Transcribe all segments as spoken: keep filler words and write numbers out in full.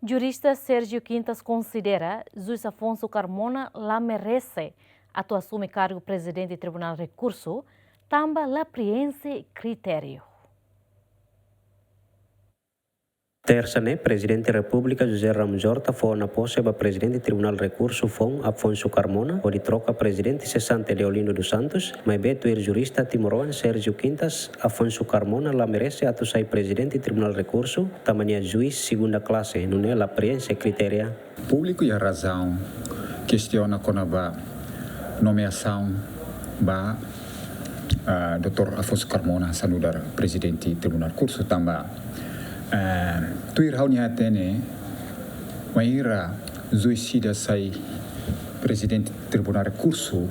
Jurista Sérgio Quintas konsidera Juís Afonso Carmona la merese atu asume kargu Prezidente Tribunál Rekursu, tanba la prienxe kritériu. Tersa ne'e, Prezidente Repúblika José Ramos Horta fó ona pose ba Prezidente Tribunál Rekursu foun Afonso Carmona, hodi troka Prezidente sesante Deolindo dos Santos, maibé tuir jurista timoroan Sérgio Quintas, Afonso Carmona la merese atu sai Prezidente Tribunál Rekursu, tanba nia juís segunda klase, nune'e la prienxe kritéria. Públiku iha razaun kestiona kona-ba nomeasaun ba, ah, doutór Afonso Carmona hanesan nu'udar Prezidente Tribunál Rekursu tanba, ah, tuir ha'u-nia hatene, wainhira juís ida sai Prezidente Tribunál Rekursu,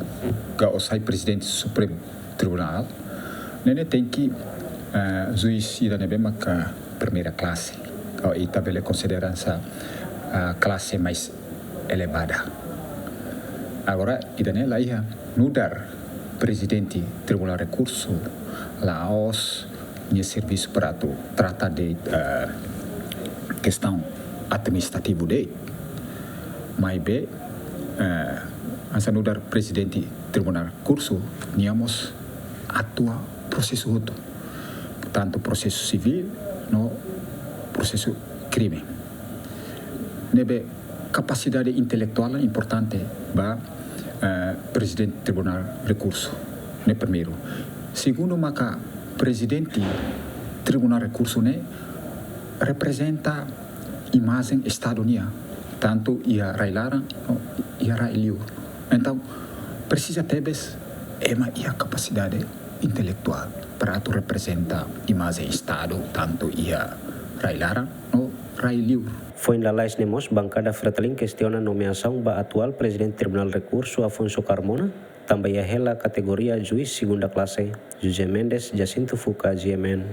ka ou sai Prezidente Supremu Tribunál, ne'e tenke, eh, juís ida ne'ebé maka primeira klase, ou ita bele konsidera hanesan, ah, klase mais elevada. Agora, ida-ne'e la iha, nu'udar Prezidente Tribunál Rekursu, la'ós nia servisu para atu trata de, eh, kestaun administrativu de'it. Maibé, eh, hanesan nu'udar Prezidente Tribunál Rekursu, nia mós atua prosesu hotu, tantu prosesu sivíl no prosesu krime. Ne'ebé kapasidade intelektuál importante ba, eh, Prezidente Tribunál Rekursu, ne'e primeiru. Segundu, maka Prezidente Tribunál Rekursu ne'e reprezenta imajen Estadu nian, tantu iha rai-laran no iha rai-liur. Entaun, presiza tebes ema iha kapasidade intelektuál para atu reprezenta imajen Estadu, tantu iha rai-laran no rai-liur. Foin lalais ne'e mós, bankada Fretilin kestiona nomeasaun ba atuál Prezidente Tribunál Rekursu Afonso Carmona, tanba iha hela kategoria juís segunda klase. José Mendes, Jacinto Fuca, G M N.